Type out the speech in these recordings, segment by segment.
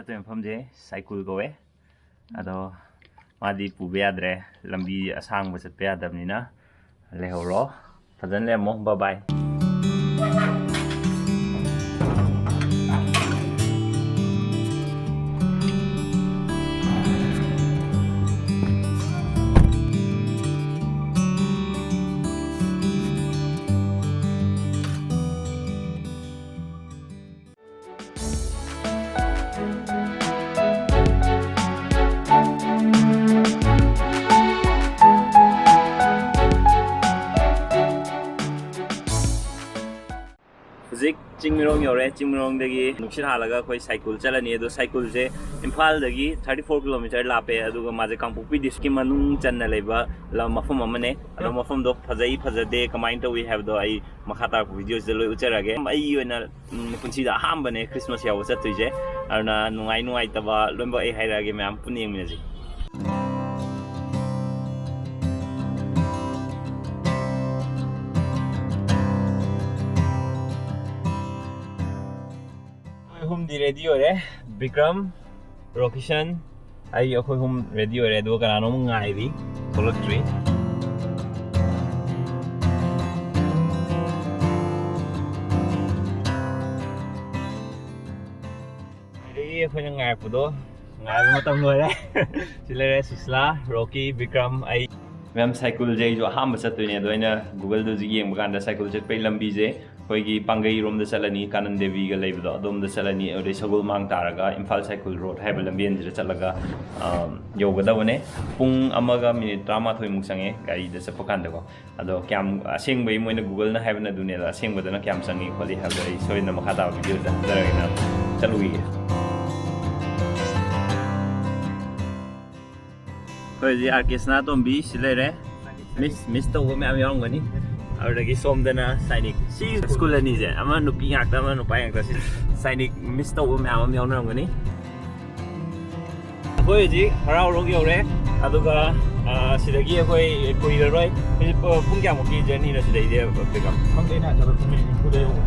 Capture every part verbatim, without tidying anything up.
ꯑꯗꯨ ꯃꯐꯝꯁꯦ ꯁꯥꯏꯀꯨꯜ ꯀꯧꯋꯦ꯫ ꯑꯗꯣ ꯃꯥꯗꯤ ꯄꯨꯕ ꯌꯥꯗ꯭ꯔꯦ, ꯂꯝꯕꯤ ꯑꯁꯥꯡꯕ ꯆꯠꯄ ꯌꯥꯗꯕꯅꯤꯅ꯫ ꯂꯩꯍꯧꯔꯣ, ꯐꯖꯅ ꯂꯩꯔꯝꯃꯣ, bye bye꯫ ꯍꯧꯖꯤꯛ ꯆꯤꯡꯃꯤꯔꯣꯡ ꯌꯧꯔꯦ꯫ ꯆꯤꯡꯃꯤꯔꯣꯡꯗꯒꯤ ꯅꯨꯡꯁꯤꯠ ꯍꯥꯜꯂꯒ ꯑꯩꯈꯣꯏ ꯁꯥꯏꯀꯨꯜ ꯆꯠꯂꯅꯤ꯫ ꯑꯗꯣ ꯁꯥꯏꯀꯨꯜꯁꯦ ꯏꯝꯐꯥꯜꯗꯒꯤ thirty four kilometer ꯂꯥꯞꯄꯦ, ꯑꯗꯨꯒ ꯃꯥꯁꯦ ꯀꯥꯡꯄꯣꯛꯄꯤ districtꯀꯤ ꯃꯅꯨꯡ ꯆꯟꯅ ꯂꯩꯕ ꯂꯝ, ꯃꯐꯝ ꯑꯃꯅꯦ꯫ ꯑꯗꯣ ꯃꯐꯝꯗꯣ ꯐꯖꯩ ꯐꯖꯗꯦ, ꯀꯃꯥꯏꯅ ꯇꯧꯏ ꯍꯥꯏꯕꯗꯣ ꯑꯩ ꯃꯈꯥ ꯇꯥꯔꯛꯄ videoꯁꯤꯗ ꯂꯣꯏ ꯎꯠꯆꯔꯛꯑꯒꯦ꯫ ꯑꯩꯒꯤ ꯑꯣꯏꯅ, ꯎꯝ, ꯄꯨꯟꯁꯤꯗ ꯑꯍꯥꯟꯕꯅꯦ Christmas ꯌꯥꯎꯕ ꯆꯠꯇꯣꯏꯁꯦ꯫ ꯑꯗꯨꯅ ꯅꯨꯡꯉꯥꯏ ꯅꯨꯡꯉꯥꯏꯇꯕ ꯂꯣꯏꯅꯃꯛ ꯑꯩ ꯍꯥꯏꯔꯛꯑꯒꯦ, ꯃꯌꯥꯝ ꯄꯨꯟꯅ ꯌꯦꯡꯃꯤꯟꯅꯁꯤ꯫ ꯑꯩꯈꯣꯏ ꯑꯍꯨꯝꯗꯤ ready ꯑꯣꯏꯔꯦ꯫ ꯕꯤꯀ꯭ꯔꯝ, ꯔꯣꯀꯤꯁꯟ, ꯑꯩ, ꯑꯩꯈꯣꯏ ꯑꯍꯨꯝ ready ꯑꯣꯏꯔꯦ꯫ ꯑꯗꯨꯒ ꯀꯅꯥꯅꯣꯝ ꯉꯥꯏꯔꯤ, ꯊꯣꯛꯂꯛꯇ꯭ꯔꯤ꯫ ꯑꯗꯒꯤ ꯑꯩꯈꯣꯏꯅ ꯉꯥꯏꯔꯛꯄꯗꯣ, ꯉꯥꯏꯕ ꯃꯇꯝ ꯂꯣꯏꯔꯦ꯫ ꯁꯤ ꯂꯩꯔꯦ ꯁꯨꯁꯂꯥ, ꯔꯣꯀꯤ, ꯕꯤꯀ꯭ꯔꯝ, ꯑꯩ꯫ ꯃꯌꯥꯝ, ꯁꯥꯏꯀꯨꯜꯁꯦ ꯑꯩꯁꯨ ꯑꯍꯥꯟꯕ ꯆꯠꯇꯣꯏꯅꯦ꯫ ꯑꯗꯣ ꯑꯩꯅ Googleꯗꯁꯨ ꯌꯦꯡꯕ ꯀꯥꯟꯗ ꯁꯥꯏꯀꯨꯜ ꯆꯠꯄꯩ ꯂꯝꯕꯤꯁꯦ ꯑꯩꯈꯣꯏꯒꯤ ꯄꯥꯡꯒꯩꯔꯣꯝꯗ ꯆꯠꯂꯅꯤ, ꯀꯥꯅꯟ ꯗꯦꯕꯤꯒ ꯂꯩꯕꯗꯣ, ꯑꯗꯣꯝꯗ ꯆꯠꯂꯅꯤ꯫ ꯑꯗꯩ ꯁꯒꯣꯜ ꯃꯥꯡ ꯇꯥꯔꯒ ꯏꯝꯐꯥꯜ ꯁꯥꯏꯀꯨꯜ ꯔꯣꯗ ꯍꯥꯏꯕ ꯂꯝꯕꯦꯟꯁꯤꯗ ꯆꯠꯂꯒ, ꯑ, ꯌꯧꯒꯗꯕꯅꯦ꯫ ꯄꯨꯡ ꯑꯃꯒ ꯃꯤꯅꯤꯠ ꯇꯔꯥꯃꯥꯊꯣꯏꯃꯨꯛ ꯆꯪꯉꯦ ꯒꯥꯔꯤꯗ ꯆꯠꯄ ꯀꯥꯟꯗꯀꯣ꯫ ꯑꯗꯣ ꯀꯌꯥꯝ ꯑꯁꯦꯡꯕꯩ ꯃꯣꯏꯅ Googleꯅ ꯍꯥꯏꯕꯅ ꯑꯗꯨꯅꯦ, ꯑꯗꯣ ꯑꯁꯦꯡꯕꯗꯅ ꯀꯌꯥꯝ ꯆꯪꯉꯤ ꯈꯣꯠꯂꯤ ꯍꯥꯏꯕꯗꯣ ꯑꯩ ꯁꯣꯏꯗꯅ ꯃꯈꯥ ꯇꯥꯕ videoꯗ ꯍꯥꯏꯖꯔꯒꯦ꯫ ꯃꯌꯥꯝ, ꯆꯠꯂꯨꯈꯤꯒꯦ꯫ ꯑꯩꯈꯣꯏ ꯍꯧꯖꯤꯛ ꯑꯥꯔ ꯀꯦ ꯁꯅꯥꯇꯣꯝꯕꯤ ꯁꯤ ꯂꯩꯔꯦ꯫ Miss, miss ꯇꯧꯕ ꯃꯌꯥꯝ ꯌꯥꯎꯔꯝꯒꯅꯤ꯫ ꯑꯗꯨꯗꯒꯤ ꯁꯣꯝꯗꯅ ꯁꯥꯏꯅꯤꯛ꯫ ꯁꯤ ꯁ꯭ꯀꯨꯜ ꯑꯅꯤꯁꯦ, ꯑꯃ ꯅꯨꯄꯤ ꯉꯥꯛꯇ, ꯑꯃ ꯅꯨꯄꯥ ꯉꯥꯛꯇ꯫ ꯁꯤ ꯁꯥꯏꯅꯤꯛ miss ꯇꯧꯕ ꯃꯌꯥꯝ ꯑꯃ ꯌꯥꯎꯅꯔꯝꯒꯅꯤ꯫ ꯑꯩꯈꯣꯏ ꯍꯧꯖꯤꯛ ꯍꯔꯥꯎꯔꯣꯛ ꯌꯧꯔꯦ꯫ ꯑꯗꯨꯒ, ꯑ, ꯁꯤꯗꯒꯤ ꯑꯩꯈꯣꯏ ꯀꯨꯏꯔꯔꯣꯏ꯫ ꯍꯧꯖꯤꯛ ꯄꯨꯡ ꯀꯌꯥꯃꯨꯛꯀꯤ journeyꯅꯣ ꯁꯤꯗꯩꯗꯤ, ꯕꯤꯀ꯭ꯔꯝ? ꯈꯪꯗꯦ, ꯑꯩꯅ ꯆꯠꯄꯗ ꯄꯨꯡ ꯅꯤꯐꯨꯗ ꯌꯧꯕ꯫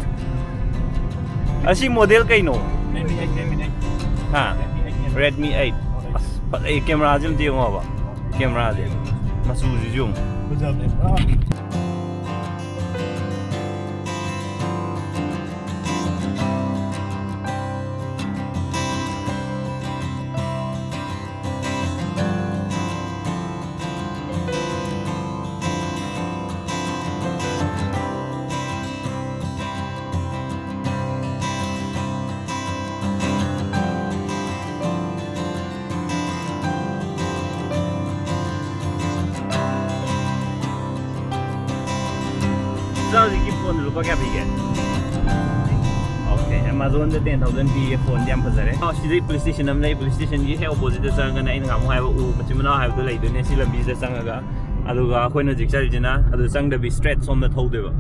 ꯑꯁꯤ model ꯀꯩꯅꯣ? Nine minute, nine minute꯫ ꯍꯥ? Redmi eight. ꯑꯁ, ꯐꯖꯩ꯫ ꯀꯦꯃꯦꯔꯥꯁꯤ ꯑꯝꯇ ꯌꯦꯡꯉꯣꯕ꯫ ꯀꯦꯃꯦꯔꯥꯁꯦ꯫ ꯃꯆꯨꯁꯤꯁꯨ ꯌꯦꯡꯉꯨ꯫ ꯐꯖꯕꯅꯦ꯫ ꯏꯆꯥ, ꯍꯧꯖꯤꯛꯀꯤ ꯐꯣꯟꯗꯣ ꯂꯨꯄꯥ ꯀꯌꯥ ꯄꯤꯒꯦ? ꯑꯣꯀꯦ, ꯑꯦꯃꯥꯖꯣꯟꯗ ten thousand ꯄꯤꯌꯦ꯫ ꯐꯣꯟꯗꯤ ꯌꯥꯝ ꯐꯖꯔꯦ꯫ ꯑꯣ, ꯁꯤꯗꯩ ꯄꯨꯂꯤꯁ ꯁ꯭ꯇꯦꯁꯟ ꯑꯃ ꯂꯩ꯫ ꯄꯨꯂꯤꯁ ꯁ꯭ꯇꯦꯁꯟꯒꯤ ꯍꯦꯛ ꯑꯣꯄꯣꯖꯤꯠꯇ ꯆꯪꯉꯒꯅ ꯑꯩꯅ ꯉꯥꯃꯨ ꯍꯥꯏꯕ ꯎ ꯃꯆꯤꯟ ꯃꯅꯥꯎ ꯍꯥꯏꯕꯗꯣ ꯂꯩꯗꯣꯏꯅꯦ꯫ ꯁꯤ ꯂꯝꯕꯤꯁꯤꯗ ꯆꯪꯉꯒ, ꯑꯗꯨꯒ ꯑꯩꯈꯣꯏꯅ ꯍꯧꯖꯤꯛ ꯆꯠꯂꯤꯁꯤꯅ ꯑꯗꯨ ꯆꯪꯗꯕꯤ ꯁ꯭ꯇ꯭ꯔꯦꯠ ꯁꯣꯝꯗ ꯊꯧꯗꯣꯏꯕ꯫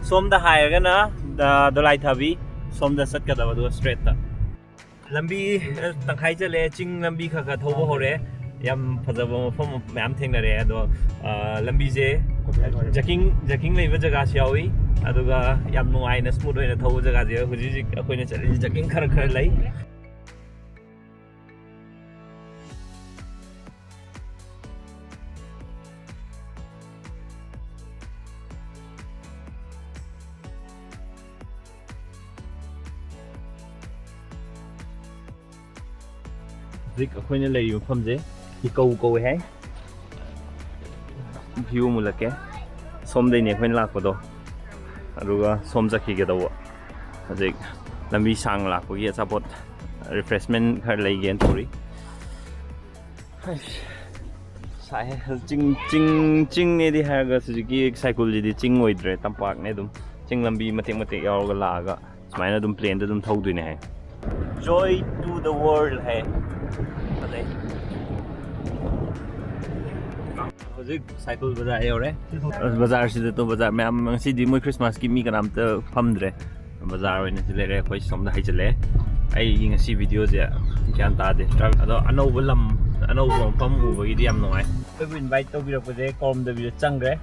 ꯁꯣꯝꯗ ꯍꯥꯏꯔꯒꯅ ꯗ-, ꯗꯣꯂꯥꯏꯊꯥꯕꯤ, ꯁꯣꯝꯗ ꯆꯠꯀꯗꯕ, ꯑꯗꯨꯒ ꯁ꯭ꯇ꯭ꯔꯦꯠꯇ꯫ ꯂꯝꯕꯤ, ꯑ, ꯇꯪꯈꯥꯏ ꯆꯠꯂꯦ, ꯆꯤꯡ ꯂꯝꯕꯤ ꯈꯔ ꯈꯔ ꯊꯧꯕ ꯍꯧꯔꯦ꯫ ꯌꯥꯝ ꯐꯖꯕ ꯃꯐꯝ ꯃꯌꯥꯝ ꯊꯦꯡꯅꯔꯦ꯫ ꯑꯗꯣ, ꯑ, ꯂꯝꯕꯤꯁꯦ ꯖꯀꯤꯡ, ꯖꯀꯤꯡ ꯂꯩꯕ ꯖꯒꯥꯁꯨ ꯌꯥꯎꯏ, ꯑꯗꯨꯒ ꯌꯥꯝ ꯅꯨꯡꯉꯥꯏꯅ ꯁ꯭ꯃꯨꯠ ꯑꯣꯏꯅ ꯊꯧꯕ ꯖꯒꯥꯁꯦ꯫ ꯍꯧꯖꯤꯛ ꯍꯧꯖꯤꯛ ꯑꯩꯈꯣꯏꯅ ꯆꯠꯂꯤꯁꯦ ꯖꯀꯤꯡ ꯈꯔ ꯈꯔ ꯂꯩ꯫ ꯍꯧꯖꯤꯛ ꯑꯩꯈꯣꯏꯅ ꯂꯩꯔꯤꯕ ꯃꯐꯝꯁꯦ ꯏꯀꯧ ꯀꯧꯋꯦ ꯍꯥꯏ꯫ ꯚ꯭ꯌꯨ ꯃꯨꯜꯂꯛꯀꯦ꯫ ꯁꯣꯝꯗꯩꯅꯦ ꯑꯩꯈꯣꯏꯅ ꯂꯥꯛꯄꯗꯣ, ꯑꯗꯨꯒ ꯁꯣꯝ ꯆꯠꯈꯤꯒꯦ ꯇꯧꯕ꯫ ꯍꯧꯖꯤꯛ ꯂꯝꯕꯤ ꯁꯥꯡꯅ ꯂꯥꯛꯄꯒꯤ ꯑꯆꯥꯄꯣꯠ, ꯔꯤꯐ꯭ꯔꯦꯁꯃꯦꯟ ꯈꯔ ꯂꯩꯒꯦꯅ ꯇꯧꯔꯤ꯫ ꯍꯩꯁ, ꯁꯥꯏꯍꯦ꯫ ꯆꯤꯡ, ꯆꯤꯡ, ꯆꯤꯡꯅꯦꯗꯤ ꯍꯥꯏꯔꯒ ꯍꯧꯖꯤꯛꯀꯤ ꯁꯥꯏꯀꯨꯜꯁꯤꯗꯤ ꯆꯤꯡ ꯑꯣꯏꯗ꯭ꯔꯦ, ꯇꯝꯄꯥꯛꯅꯦ꯫ ꯑꯗꯨꯝ ꯆꯤꯡ ꯂꯝꯕꯤ ꯃꯇꯦꯛ ꯃꯇꯦꯛ ꯌꯥꯎꯔꯒ ꯂꯥꯛꯑꯒ ꯁꯨꯃꯥꯏꯅ ꯑꯗꯨꯝ ꯄ꯭ꯂꯦꯟꯗ ꯑꯗꯨꯝ ꯊꯧꯗꯣꯏꯅꯦ ꯍꯥꯏ꯫ Joy to the world ꯍꯥꯏ꯫ ꯐꯖꯩ꯫ ꯍꯧꯖꯤꯛ ꯁꯥꯏꯀꯜ ꯕꯖꯥꯔ ꯌꯧꯔꯦ꯫ ꯕꯖꯥꯔꯁꯤꯗ ꯇꯣ ꯕꯖꯥꯔ ꯃꯌꯥꯝ, ꯉꯁꯤꯗꯤ ꯃꯣꯏ ꯈ꯭ꯔꯤꯁꯃꯥꯁꯀꯤ ꯃꯤ ꯀꯅꯥꯝꯇ ꯐꯝꯗ꯭ꯔꯦ꯫ ꯕꯖꯥꯔ ꯑꯣꯏꯅ ꯁꯤ ꯂꯩꯔꯦ꯫ ꯑꯩꯈꯣꯏ ꯁꯣꯝꯗ ꯍꯩꯖꯤꯜꯂꯛꯑꯦ꯫ ꯑꯩꯒꯤ ꯉꯁꯤ ꯚꯤꯗꯤꯑꯣꯁꯦ ꯒ꯭ꯌꯥꯟ ꯇꯥꯗꯦ꯫ ꯑꯗꯣ ꯑꯅꯧꯕ ꯂꯝ, ꯑꯅꯧꯕ ꯃꯐꯝ ꯎꯕꯒꯤꯗꯤ ꯌꯥꯝ ꯅꯨꯡꯉꯥꯏ꯫ ꯑꯩꯈꯣꯏꯕꯨ ꯏꯟꯚꯥꯏꯠ ꯇꯧꯕꯤꯔꯛꯄꯁꯦ ꯀꯧꯔꯝꯗꯕꯤꯗ ꯆꯪꯈ꯭ꯔꯦ꯫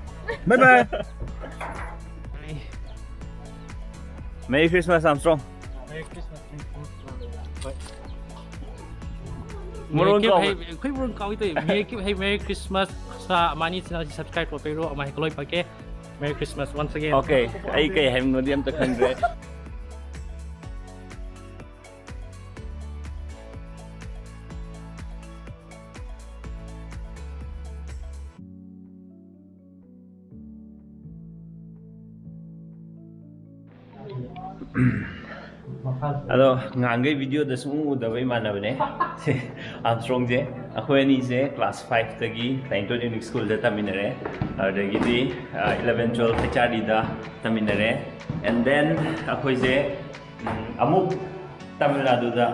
Bye bye. Merry Christmas, Armstrong. Merry Christmas. ꯃꯔꯣꯟ ꯀꯥꯎꯕ꯫ ꯍꯩ, ꯑꯩꯈꯣꯏ ꯃꯔꯣꯟ ꯀꯥꯎꯏ ꯇꯧꯏ꯫ Merry Chris-, ꯍꯩ, Merry Christmas꯫ ꯁꯥ ꯑꯃꯅꯤ channel ꯁꯤ subscribe ꯇꯧꯕꯤꯔꯣ꯫ ꯑꯃ ꯍꯦꯛ ꯂꯣꯏ ꯄꯥꯛꯀꯦ꯫ Merry Christmas once again. Okay, ꯑꯩ ꯀꯩ ꯍꯥꯏꯕꯅꯣꯗꯤ ꯑꯝꯇ ꯈꯪꯗ꯭ꯔꯦ꯫ ꯑꯗꯣ ꯉꯍꯥꯟꯈꯩ ꯚꯤꯗꯤꯑꯣꯗ ꯁꯨꯡꯎ ꯎꯗꯕ ꯏꯃꯥꯟꯅꯕꯅꯦ꯫ ꯁꯤ ꯑꯥꯔꯝꯁꯇ꯭ꯔꯣꯡꯁꯦ꯫ ꯑꯩꯈꯣꯏ ꯑꯅꯤꯁꯦ class five ꯇꯒꯤ Saint Anthony Unique School ꯗ ꯇꯝꯃꯤꯟꯅꯔꯦ꯫ ꯑꯗꯨꯗꯒꯤꯗꯤ, ꯑ, eleven twelve H R D the ꯇꯝꯃꯤꯟꯅꯔꯦ꯫ And then ꯑꯩꯈꯣꯏꯁꯦ, ꯎꯝ, ꯑꯃꯨꯛ ꯇꯥꯃꯤꯜ ꯅꯥꯗꯨꯗ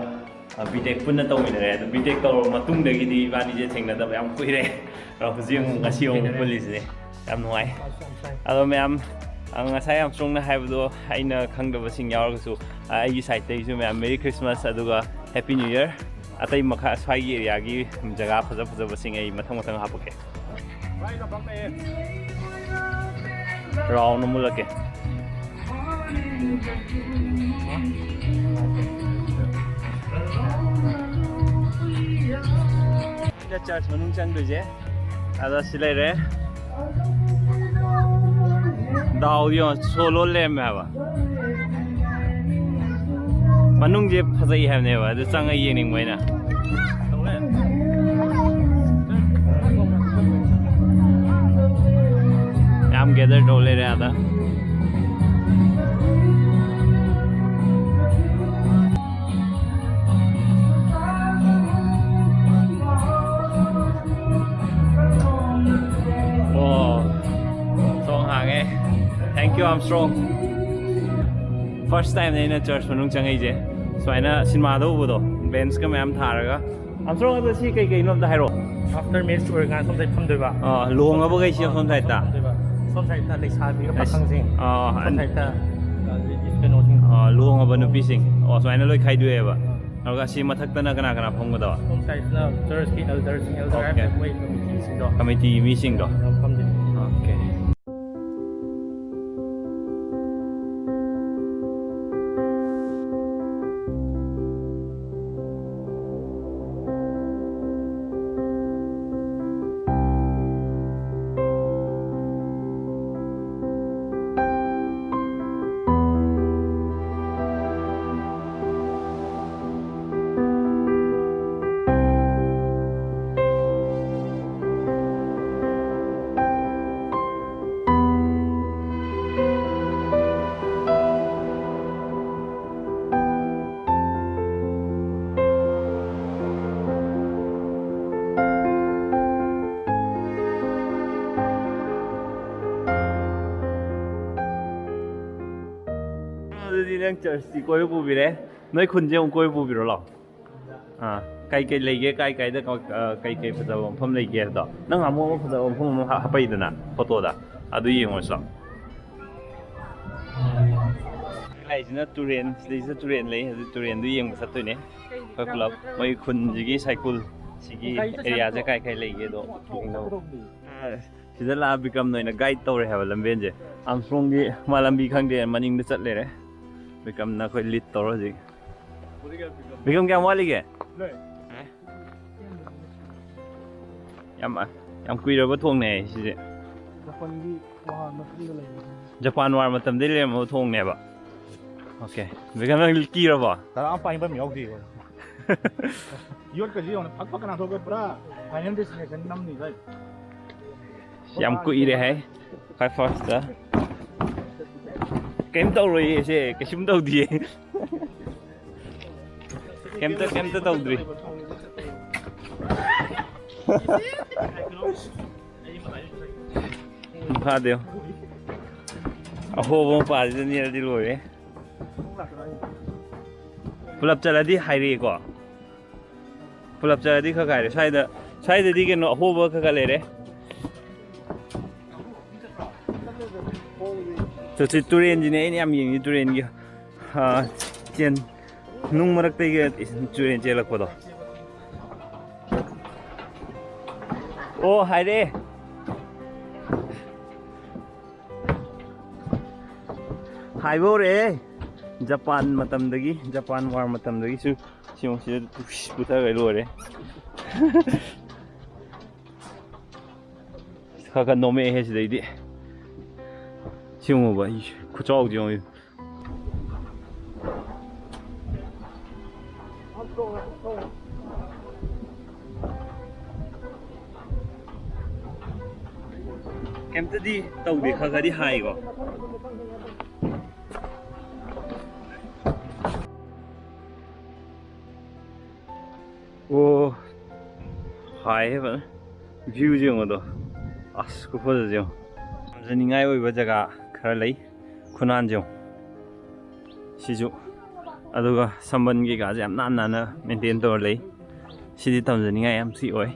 ꯕꯤ ꯇꯦꯛ ꯄꯨꯟꯅ ꯇꯧꯃꯤꯟꯅꯔꯦ꯫ ꯑꯗꯣ ꯕꯤ ꯇꯦꯛ ꯇꯧꯔꯕ ꯃꯇꯨꯡꯗꯒꯤꯗꯤ ꯏꯕꯥꯅꯤꯁꯦ ꯊꯦꯡꯅꯗꯕ ꯌꯥꯝ ꯀꯨꯏꯔꯦ꯫ ꯑꯗꯣ ꯍꯧꯖꯤꯛ ꯑꯃꯨꯛ, ꯉꯁꯤ ꯑꯃꯨꯛ ꯄꯨꯜꯂꯤꯁꯤꯅꯦ꯫ ꯌꯥꯝ ꯅꯨꯡꯉꯥꯏ꯫ ꯑꯗꯣ ꯃꯌꯥꯝ, ꯑ, ꯉꯁꯥꯏ ꯑꯥꯔꯝꯁꯇ꯭ꯔꯣꯡꯅ ꯍꯥꯏꯕꯗꯣ ꯑꯩꯅ ꯈꯪꯗꯕꯁꯤꯡ ꯌꯥꯎꯔꯒꯁꯨ, ꯑ, ꯑꯩꯒꯤ side ꯇꯒꯤꯁꯨ ꯃꯌꯥꯝ Merry Christmas ꯑꯗꯨꯒ Happy New Year꯫ ꯑꯇꯩ ꯃꯈꯥ ꯁ꯭ꯋꯥꯏꯒꯤ area ꯒꯤ ꯖꯒꯥ ꯐꯖ ꯐꯖꯕꯁꯤꯡ ꯑꯩ ꯃꯊꯪ ꯃꯊꯪ ꯍꯥꯞꯄꯛꯀꯦ꯫ Round ꯑꯃ ꯎꯠꯂꯛꯀꯦ꯫ ꯁꯤꯗ church ꯃꯅꯨꯡ ꯆꯪꯗꯣꯏꯁꯦ꯫ ꯑꯗ ꯁꯤ ꯂꯩꯔꯦ꯫ ꯗꯥꯎꯗꯤ ꯌꯦꯡꯉꯣ, ꯁꯣ ꯂꯣꯟ ꯂꯩꯔꯝꯃꯦ ꯍꯥꯏꯕ꯫ ꯃꯅꯨꯡꯁꯦ ꯐꯖꯩ ꯍꯥꯏꯕꯅꯦꯕ, ꯑꯗꯨ ꯆꯪꯉ ꯌꯦꯡꯅꯤꯡꯕ ꯑꯩꯅ꯫ ꯌꯥꯝ gather ꯇꯧ ꯂꯩꯔꯦ ꯑꯥꯗ꯫ ꯑꯣ, ꯊꯣꯡ ꯍꯥꯡꯉꯦ꯫ Thank you, Armstrong. First time ꯅꯦ ꯑꯩꯅ church ꯃꯅꯨꯡ ꯆꯪꯉꯛꯏꯁꯦ꯫ ꯁꯨꯃꯥꯏꯅ ꯁꯤꯅꯦꯃꯥꯗ ꯎꯕꯗꯣ, bench ꯀ ꯃꯌꯥꯝ ꯊꯥꯔꯒ꯫ ꯑꯝꯁ꯭ꯔꯣꯡ, ꯑꯗꯣ ꯁꯤ ꯀꯩ ꯀꯩꯅꯣ ꯑꯝꯇ ꯍꯥꯏꯔꯛꯑꯣ꯫ ꯑꯥꯐꯇꯔ ꯃꯦꯔꯤꯖ ꯑꯣꯏꯔꯀꯥꯟꯗ ꯁꯣꯝ ꯁꯥꯏꯗ ꯐꯝꯗꯣꯏꯕ꯫ ꯑꯥ, ꯂꯨꯍꯣꯡꯉꯕꯈꯩꯁꯤ ꯁꯣꯝ ꯁꯥꯏꯗꯇ꯫ ꯐꯝꯗꯣꯏꯕ꯫ ꯁꯣꯝ ꯁꯥꯏꯗꯇ ꯂꯩꯁꯥꯕꯤꯒ ꯑꯁ, ꯄꯥꯈꯪꯁꯤꯡ꯫ ꯑꯥ, ꯁꯣꯝ ꯑꯟ- ꯁꯥꯏꯗꯇ ꯀꯩꯅꯣꯁꯤꯡ꯫ ꯑꯥ, ꯂꯨꯍꯣꯡꯉꯕ ꯅꯨꯄꯤꯁꯤꯡ꯫ ꯑꯣ, ꯁꯨꯃꯥꯏꯅ ꯂꯣꯏ ꯈꯥꯏꯗꯣꯛꯑꯦꯕ꯫ ꯑꯗꯨꯒ ꯁꯤ ꯃꯊꯛꯇꯅ ꯀꯅꯥ ꯀꯅꯥ ꯐꯝꯒꯗꯕ? ꯁꯣꯝ ꯁꯥꯏꯗꯁꯤꯅ ꯆꯔꯆꯀꯤ ꯑꯦꯜꯗꯔꯁꯤꯡ, ꯑꯦꯜꯗꯔ ꯑꯣꯀꯦ꯫ ꯍꯥꯏꯕꯁꯦ ꯃꯣꯏ ꯀꯃꯤꯇꯤꯁꯤꯡꯗꯣ꯫ ꯀꯃꯤꯇꯤꯒꯤ ꯃꯤꯁꯤꯡꯗꯣ꯫ ꯑꯗꯨꯝ ꯐꯝꯗꯣꯏꯅꯤ꯫ ꯑꯣꯀꯦ꯫ ꯑꯗꯨꯗꯤ ꯅꯪ ꯆꯔꯆꯇꯤ ꯀꯣꯏꯕ ꯄꯨꯕꯤꯔꯦ, ꯅꯣꯏ ꯈꯨꯟꯁꯦ ꯑꯃꯨꯛ ꯀꯣꯏꯕ ꯄꯨꯕꯤꯔꯣ ꯂꯥꯛꯑꯣ꯫ ꯑꯥ, ꯀꯩ ꯀꯩ ꯂꯩꯒꯦ, ꯀꯥꯏ ꯀꯥꯏꯗ ꯀ-, ꯑ, ꯀꯩ ꯀꯩ ꯐꯖꯕ ꯃꯐꯝ ꯂꯩꯒꯦ ꯍꯥꯏꯕꯗꯣ꯫ ꯅꯪ ꯑꯃꯨꯛ ꯑꯃꯨꯛ ꯐꯖꯕ ꯃꯐꯝ ꯑꯃ ꯍꯥ-, ꯍꯥꯄꯛꯏꯗꯅ ꯐꯣꯇꯣꯗ, ꯑꯗꯨ ꯌꯦꯡꯉꯨꯔꯁꯤ ꯂꯥꯛꯑꯣ꯫ ꯂꯩꯁꯤꯅ ꯇꯨꯔꯦꯟ, ꯁꯤꯗꯩꯁꯤꯗ ꯇꯨꯔꯦꯟ ꯂꯩ, ꯑꯗꯨ ꯇꯨꯔꯦꯟꯗꯨ ꯌꯦꯡꯕ ꯆꯠꯇꯣꯏꯅꯦ ꯑꯩꯈꯣꯏ ꯄꯨꯂꯞ꯫ ꯃꯣꯏ ꯈꯨꯟꯁꯤꯒꯤ ꯁꯥꯏꯀꯨꯜ ꯁꯤꯒꯤ ꯑꯦꯔꯤꯌꯥꯁꯦ ꯀꯥꯏ ꯀꯥꯏ ꯂꯩꯒꯦꯗꯣ ꯌꯦꯡꯅꯕ꯫ ꯁꯤꯗ ꯂꯥꯛꯑ ꯕꯤꯀ꯭ꯔꯝꯅ ꯑꯣꯏꯅ ꯒꯥꯏꯗ ꯇꯧꯔꯦ ꯍꯥꯏꯕ ꯂꯝꯕꯦꯟꯁꯦ꯫ ꯑꯥꯝꯁ꯭ꯔꯣꯡꯗꯤ ꯃꯥ ꯂꯝꯕꯤ ꯈꯪꯗꯦ, ꯃꯅꯤꯡꯗ ꯆꯠ ꯂꯩꯔꯦ꯫ ꯕꯤꯀ꯭ꯔꯝꯅ ꯑꯩꯈꯣꯏ ꯂꯤꯗ ꯇꯧꯔ ꯍꯧꯖꯤꯛ꯫ ꯕꯤꯀ꯭ꯔꯝ, ꯀꯌꯥꯝ ꯋꯥꯠꯂꯤꯒꯦ? ꯌꯥꯝ, ꯌꯥꯝ ꯀꯨꯏꯔꯕ ꯊꯣꯡꯅꯦ ꯁꯤꯁꯦ꯫ ꯖꯄꯥꯟꯒꯤ ꯋꯥꯔ ꯃꯇꯨꯡꯗ ꯂꯩꯕꯅꯤ꯫ ꯖꯄꯥꯟ ꯋꯥꯔ ꯃꯇꯝꯗꯩ ꯂꯩꯔꯝꯕ ꯊꯣꯡꯅꯦꯕ꯫ ꯑꯣꯀꯦ꯫ ꯕꯤꯀ꯭ꯔꯝ, ꯅꯪ ꯀꯤꯔꯕꯣ? ꯇꯔꯥ ꯑꯃ ꯄꯥꯏꯕ ꯑꯃ ꯌꯥꯎꯗꯦ꯫ ꯌꯣꯠꯀꯁꯤ ꯌꯦꯡꯉꯣ, ꯐꯛ ꯐꯛ ꯀꯅꯥ ꯊꯣꯛꯄ ꯄꯨꯔꯥ ꯐꯥꯏꯅꯦꯜ ꯗꯦꯁꯇꯤꯅꯦꯁꯟ ꯅꯝꯅꯤ ꯚꯥꯏ꯫ ꯌꯥꯝ ꯀꯨꯏꯔꯦ ꯍꯥꯏ꯫ ꯈ꯭ꯋꯥꯏ ꯐꯥꯔꯁꯇ꯫ ꯀꯩꯝ ꯇꯧꯔꯣꯏꯌꯦ ꯁꯦ, ꯀꯩꯁꯨꯝ ꯇꯧꯗꯤꯌꯦ꯫ ꯀꯩꯝꯇ, ꯀꯩꯝꯇ ꯇꯧꯗ꯭ꯔꯤ꯫ ꯐꯥꯗꯦ꯫ ꯑꯍꯣꯕ ꯃꯄꯥꯁꯤꯗ ꯅꯦꯔꯗꯤ ꯂꯣꯏꯔꯦ꯫ ꯄꯨꯂꯞ ꯆꯠꯂꯗꯤ ꯍꯥꯏꯔꯛꯑꯦꯀꯣ꯫ ꯄꯨꯂꯞ ꯆꯠꯂꯗꯤ ꯈꯔ ꯀꯥꯏꯔꯦ꯫ ꯁ꯭ꯋꯥꯏꯗ, ꯁ꯭ꯋꯥꯏꯗꯗꯤ ꯀꯩꯅꯣ ꯑꯍꯣꯕ ꯈꯔ ꯈꯔ ꯂꯩꯔꯦ꯫ ꯆꯠꯁꯤ, ꯇꯨꯔꯦꯟꯁꯤꯅꯦ ꯑꯩꯅ ꯌꯥꯝ ꯌꯦꯡꯉꯤ, ꯇꯨꯔꯦꯟꯒꯤ, ꯑꯥ, ꯆꯦꯟ, ꯅꯨꯡ ꯃꯔꯛꯇꯒꯤ ꯇꯨꯔꯦꯟ ꯆꯦꯜꯂꯛꯄꯗꯣ꯫ ꯑꯣ, ꯍꯥꯏꯔꯦ꯫ ꯍꯥꯏꯕ ꯍꯧꯔꯛꯑꯦ꯫ ꯖꯄꯥꯟ ꯃꯇꯝꯗꯒꯤ, ꯖꯄꯥꯟ ꯋꯥꯔ ꯃꯇꯝꯗꯒꯤꯁꯨ ꯁꯤꯃꯨꯛꯁꯤꯗ ꯄꯨꯊꯔꯒ ꯂꯣꯏꯔꯦ꯫ ꯈꯔ ꯈꯔ ꯅꯣꯝꯃꯛꯑꯦꯍꯦ ꯁꯤꯗꯩꯗꯤ꯫ ꯁꯤ ꯌꯦꯡꯉꯨꯕ, ꯏ, ꯈꯨꯆꯥꯎꯗꯤ ꯌꯦꯡꯉꯨ꯫ ꯀꯩꯝꯇꯗꯤ ꯇꯧꯗꯦ, ꯈꯔ ꯈꯔꯗꯤ ꯍꯥꯏꯀꯣ꯫ ꯑꯣ, ꯍꯥꯏꯍꯦ ꯐꯖꯅ꯫ ꯚ꯭ꯌꯨꯁꯦ ꯌꯦꯡꯉꯣꯗꯣ꯫ ꯑꯁ, ꯈꯨꯐꯖꯁꯦ ꯌꯦꯡꯉꯣ꯫ ꯇꯝꯖꯅꯤꯡꯉꯥꯏ ꯑꯣꯏꯕ ꯖꯒꯥ ꯈꯔ ꯂꯩ꯫ ꯈꯨꯅꯥꯟꯁꯦ ꯌꯦꯡꯉꯣ꯫ ꯁꯤꯁꯨ꯫ ꯑꯗꯨꯒ ꯁꯝꯕꯟ ꯀꯩꯀꯥꯁꯦ ꯌꯥꯝ ꯅꯥꯟ ꯅꯥꯟꯅ ꯃꯦꯟꯇꯦꯟ ꯇꯧꯔ ꯂꯩ꯫ ꯁꯤꯗꯤ ꯇꯝꯖꯅꯤꯡꯉꯥꯏ ꯌꯥꯝ ꯊꯤ ꯑꯣꯏ꯫